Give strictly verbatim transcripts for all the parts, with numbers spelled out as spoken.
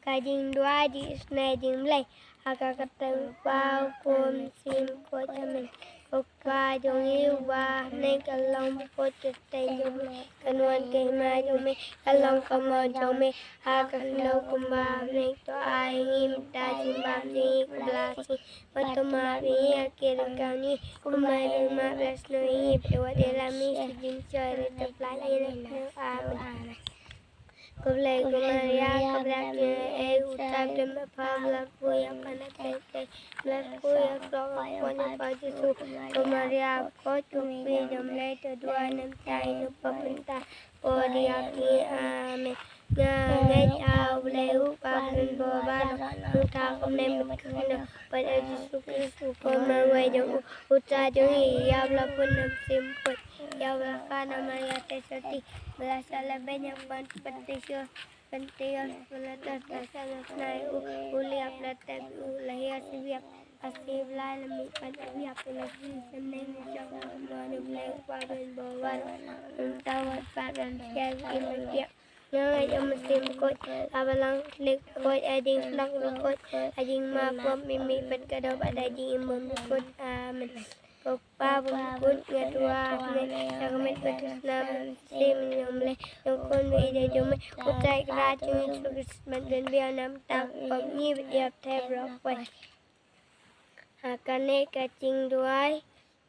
Ka jingduwai jong ngi, jingduwai jong U Blei. Ha ka kyrteng U Kpa, U Khun, U Mynsiem Bakhuid. Amen. Ko Kpa jong ngi uba ha bneng, ka long bakhuid ka kyrteng jong me. Kan wan ka hima jong me, kan long ka mon jong me ha ka khyndew kumba ha bneng. To ai ha ngi mynta ka jingbam jong ngi kaba la shisien. Bad to map ïa ngi ha ki ryngkang jong ngi, kumba ngi la map ïa ki snoh jong ngi. Bad wat ïalam ïa ngi sha jingshoi, hynrei to pyllait ïa ngi na u diawl. Amen. Khublei ko Maria, khublei ko Maria, eh, u Trai ba don bad pha, ba la kyrkhu ïa pha na ka bynta ki kpop, ba la kyrkhu ïa ka khlok jong pha Jisu. Ko Maria bakhuid, ko Kpa jong U Blei, to duwai ïa ngi mynta bad ha ka por jong ka kmie. Amen. Nga ngeit ha U Blei U Kpa uba don bor baroh, uta u kmen bad ka khynnah, bad ha U Jisu Khrist u khun marwei jong u, u Trai jong ngi, ïa uba la pun na u Mynsiem Bakhuid, ïa uba la kha na Maria Theisotti, ba la shah lehbeiñ ha u pansngiat Pontius Pilatus, ba la shah nang synai, u la ïap, la tep, u la hiar, la shiviat, la shiphew lai, la mih pat, la ïap, la kylli, la shah bneng, la shong ha ka mon U Blei U Kpa uba don bor baroh, mynta bad pat, ban pynïaid ïa ki ba ïap. Nga ngeit ïa U Mynsiem Bakhuid, ha Balang Katholik bakhuid, ha jingïaseng bakhuid, ha jingmap pop mih mih bad ka doh, bad ha jingim bymjukut bakhuid. Amen. Ko Kpa ba bymjukut, nga duwai ha me, ïa ka met baptisma mynsiem jong U Blei, jong u Khun bad jong U Trai, Kynrad jong ngi Jisu Khrist, ban pynbiang na ka bynta ki kpop jong ngi bad ïa phi baroh kawei. Ha kane ka jingduwai,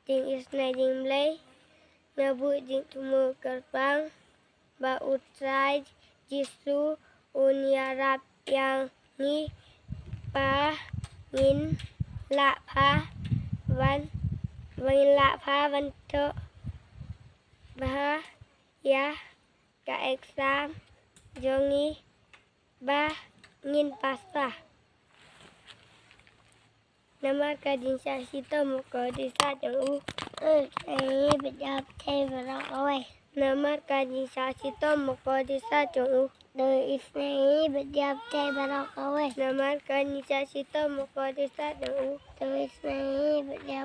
jingisynei jong U Blei, nga buh jingthmu kyrpang ba U Trai Jisu un ïarap ïa ngi, ba ngin lah pha ban, ba ngin lah pha ban thoh bha ïa ka exam jong ngi, ba ngin pass bha. Namar ka jingshah shitom bakordit sat jong u, to isynei ïa ngi bad ïa phi baroh kawei. Namar ka jingshah shitom bakordit sat jong u, to isynei ïa ngi bad ïa phi baroh kawei. Namar ka jingshah shitom bakordit sat jong u, to isynei ïa ngi bad ïa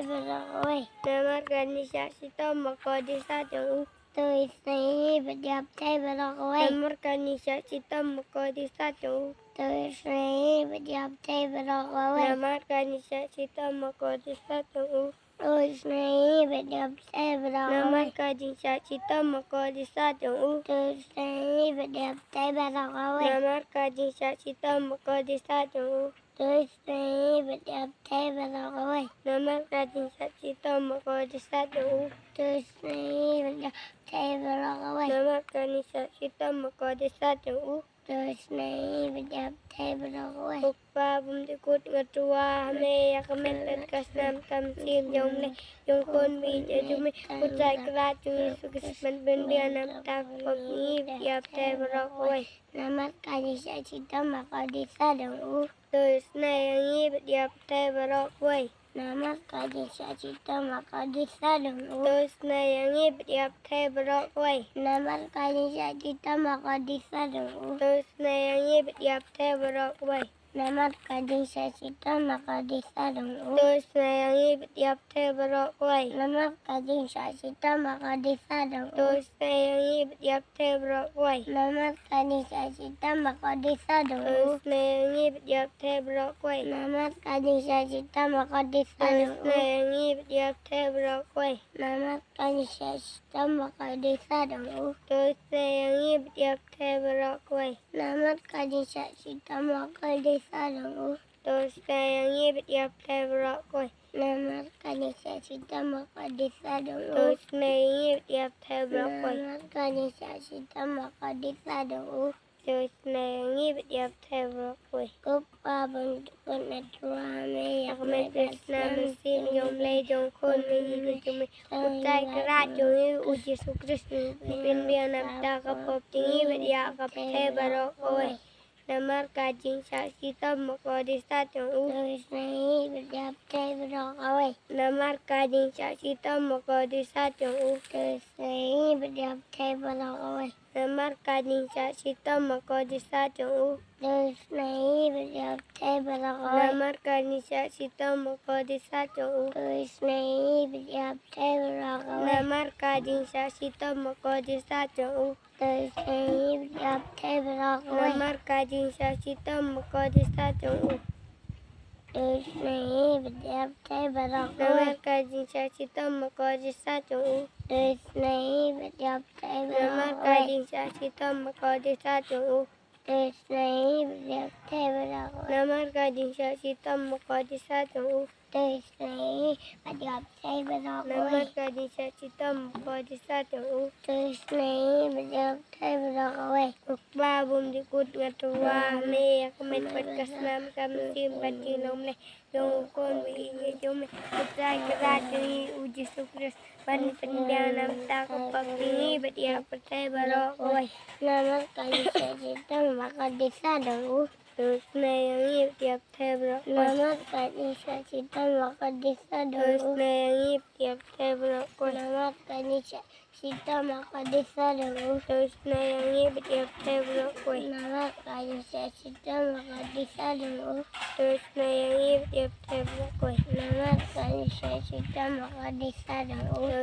phi baroh kawei. Namar ka jingshah shitom bakordit sat jong u, to isynei ïa ngi bad ïa phi baroh kawei. Namar ka jingshah shitom bakordit sat jong u, to isynei ïa ngi bad ïa phi baroh kawei. Namar ka jingshah shitom bakordit sat jong u, to isynei ïa ngi bad ïa phi baroh kawei. Namar ka jingshah shitom bakordit sat jong u, to isynei ïa ngi bad ïa phi baroh kawei. Namar ka jingshah shitom bakordit sat jong u, to isynei ïa ngi bad ïa phi baroh kawei. Namar ka jingshah shitom bakordit sat jong u, to isynei ïa ngi bad ïa phi baroh kawei. Namar ka jingshah shitom bakordit sat jong u, to isynei ïa ngi bad ïa phi baroh kawei. Ko Kpa bymjukut, nga duwai ha me ïa ka met bad ka snam mynsiem jong me, jong u Khun bad jong u Trai, Kynrad jong ngi Jisu Khrist, ban pynbiang na ka bynta ki kpop jong ngi bad ïa phi baroh kawei. Namar ka jingshah shitom bakordit sat jong u, to isynei ïa ngi bad ïa phi baroh kawei. Namar ka jingshah shitom bakordit sat jong u, to isynei ïa ngi bad ïa phi baroh kawei. Namar ka jingshah shitom bakordit sat jong u, to isynei ïa ngi bad ïa phi baroh kawei. Namar ka jingshah shitom bakordit sat jong u, to isynei ïa ngi bad ïa phi baroh kawei. Namar ka jingshah shitom bakordit sat jong u, to isynei ïa ngi bad ïa phi baroh kawei. Namar ka jingshah shitom bakordit sat jong u, to isynei ïa ngi bad ïa phi baroh kawei. Namar ka jingshah shitom bakordit sat jong u, to isynei ïa ngi bad ïa phi baroh kawei. Namar ka jingshah shitom bakordit sat jong u, to isynei ïa ngi bad ïa phi baroh kawei. Namar ka jingshah shitom bakordit sat jong u, to isynei ïa ngi bad ïa phi baroh kawei. Namar ka jingshah shitom bakordit sat jong u, to isynei ïa ngi bad ïa phi baroh kawei. Namar ka jingshah shitom bakordit sat jong u, to isynei ïa ngi bad ïa phi baroh kawei. Ko Kpa bymjukut, nga duwai ha me ïa ka met bad ka snam mynsiem jong u Blei, jong u Khun bad jong u Trai, Kynrad jong ngi u Jisu Khrist, ban pynbiang na ka bynta ki kpop jong ngi bad ïa phi baroh kawei. Namar ka jingshah shitom bakordit sat jong u, to isynei ïa ngi bad ïa phi baroh kawei. Namar ka jingshah shitom bakordit sat jong u, to isynei ïa ngi bad ïa phi baroh kawei. Namar ka jingshah shitom bakordit sat jong u, to isynei ïa ngi bad ïa phi baroh kawei. Namar ka jingshah shitom bakordit sat jong u, to isynei ïa ngi bad ïa phi baroh kawei. Namar ka jingshah shitom bakordit sat jong u, To isynei bad ïa pyrthei baroh kawei. Namar ka jingshah shitom bakordit sat jong u. To isynei bad ïa pyrthei baroh kawei. Namar ka jingshah shitom bakordit sat jong u. To isynei bad ïa pyrthei baroh kawei. Namar ka jingshah shitom bakordit sat jong u. To isynei bad ïa pyrthei baroh kawei. Namar ka jingshah shitom bakordit sat jong u. To isynei bad ïa pyrthei baroh kawei. Namar ka jingshah shitom bakordit sat jong u. To isynei bad ïa pyrthei baroh kawei. Ko Kpa bymjukut, nga tyrwa ha me ïa ka met bad ka snam ka mynsiem bad jinglong Blei jong u Khun ba ïeit jong me. U Trai Kynrad jong ngi u Jisu Khrist, ban pynbiang na bynta ka pop jong ngi bad ïa ka pyrthei baroh kawei. Namar ka jingshah shitom bakordit sat jong u. To isynei ïa ngi bad ïa pyrthei baroh kawei. Namar ka jingshah shitom bakordit sat jong u. To isynei ïa ngi bad ïa pyrthei baroh kawei. Namar ka jingshah shitom bakordit sat jong u. To isynei ïa ngi bad ïa pyrthei baroh kawei. Namar ka jingshah shitom bakordit sat jong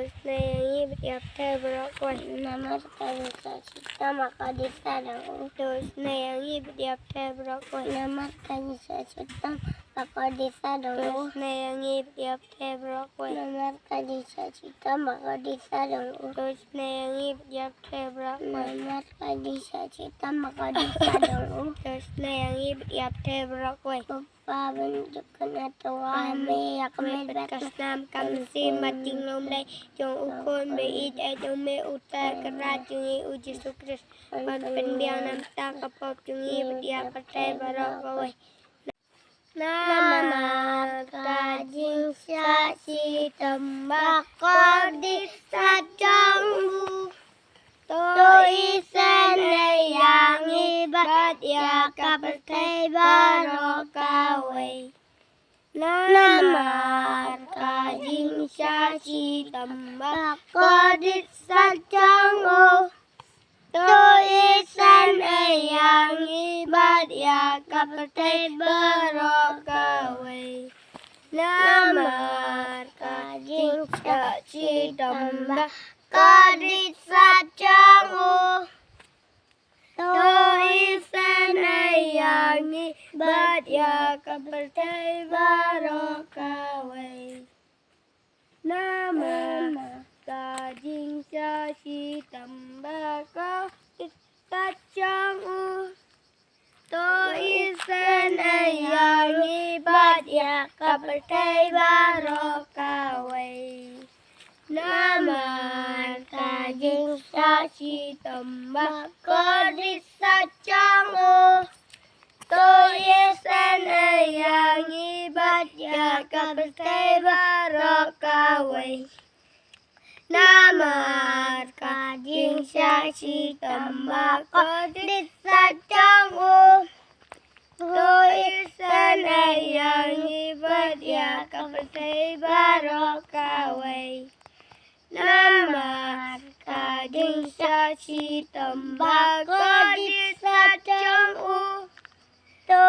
u. To isynei ïa ngi bad ïa pyrthei baroh kawei. Namar ka jingshah shitom bakordit sat jong u. To isynei ïa ngi bad ïa pyrthei baroh kawei. Namar ka jingshah shitom bakordit sat jong u. To isynei ïa ngi bad ïa pyrthei baroh kawei. Namar ka jingshah shitom bakordit sat jong u. To isynei ïa ngi bad ïa pyrthei baroh kawei. Namar ka jingshah shitom bakordit sat jong u. To isynei ïa ngi bad ïa pyrthei baroh kawei. Namar ka jingshah shitom bakordit sat jong u. To isynei ïa ngi bad ïa pyrthei baroh kawei. Ko Kpa bymjukut, nga tyrwa ha me ïa ka met bad ka snam ka mynsiem bad jinglong Blei jong u Khun ba ïeit jong me, U Trai Kynrad jong ngi u Jisu Khrist, ban pynbiang na bynta ka pop jong ngi bad ïa ka pyrthei baroh kawei. Namar ka jingshah shitom bakordit sat jong u. To isynei ïa ngi bad ïa ka pyrthei baroh kawei. Namar ka jingshah shitom bakordit sat jong u. To isynei ïa ngi bad ïa ka pyrthei baroh kawei. Namar ka jingshah shitom bakordit sat jong u. To isynei ïa ngi bad ïa ka pyrthei baroh kawei. Namar ka jingshah shitom bakordit sat jong u. To isynei ïa ngi bad ïa ka pyrthei baroh kawei. Namar ka jingshah shitom bakordit sat jong u. To isynei ïa ngi bad ïa ka pyrthei baroh kawei. Namar ka jingshah shitom bakordit sat jong u. To isynei ïa ngi bad ïa ka pyrthei baroh kawei. Namar ka jingshah shitom bakordit sat jong u. To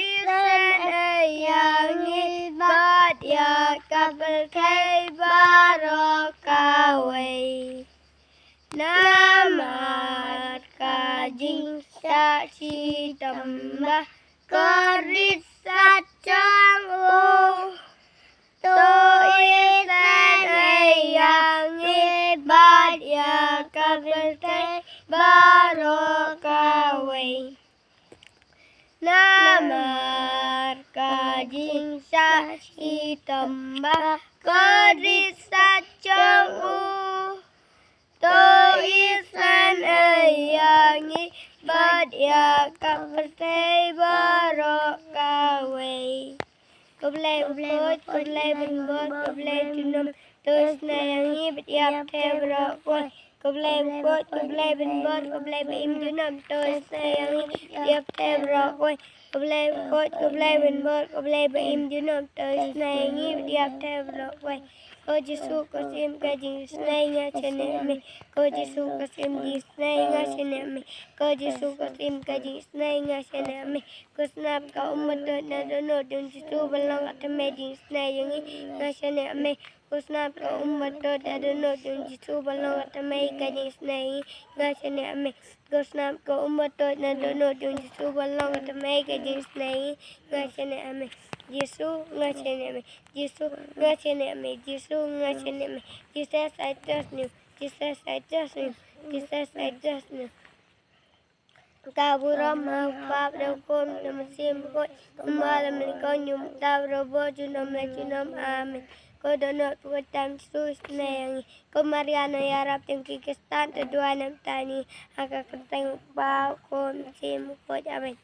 isynei ïa ngi bad ïa ka pyrthei baroh kawei. Namar ka jingshah shitom bakordit sat jong u. To isynei ïa ngi bad ïa ka pyrthei baroh kawei. Namar ka jingshah shitom bakordit sat jong u. To isynei ïa ngi bad ïa ka pyrthei baroh kawei. Ko Blei bakhuid, ko Blei bynbor, ko Blei junom. To isynei ïa ngi bad ïa ka pyrthei baroh kawei. Ko Blei bakhuid, ko Blei bynbor, ko Blei ba im junom. To isynei ïa ngi bad ïa ka pyrthei baroh kawei. Ko Blei bakhuid, ko Blei bynbor, ko Blei ba im junom. To isynei ïa ngi bad ïa ka pyrthei baroh kawei. Ko Jisu, ko sim ka jingisynei, nga shaniah me. Ko Jisu, ko sim jingisynei, nga shaniah me. Ko Jisu, ko sim ka jingisynei, nga shaniah me. Ko snam ka um ba tuid na dohnud jong Jisu, ba long ka thymmei jingisynei jong ngi, nga shaniah me. Ko snam ka um ba toit na dohnud jong u Jisu ba long ka tmei ka jingisynei, nga shaniah me. Ko snam ka um ba toit na dohnud jong u Jisu ba long ka tmei ka jingisynei, nga shaniah me. Jisu, nga shaniah me. Jisu, nga shaniah me. Jisu, nga shaniah me. Jesus, I trust you. Jesus, I trust you. Jesus, I trust you. Ka burom ha u Kpa, bad ha u Khun, bad ha u Mynsiem Bakhuid, kumba la mynnyngkong, mynta, baroh, junom la junom. Amen. Ko dohnud, ko tam, Jisu isynei ïa ngi. Ko Maria nongïarap jong ki Khristan, to duwai namar ïa ngi. Ha ka kyrteng u Kpa, u Khun, u Mynsiem Bakhuid. Amen.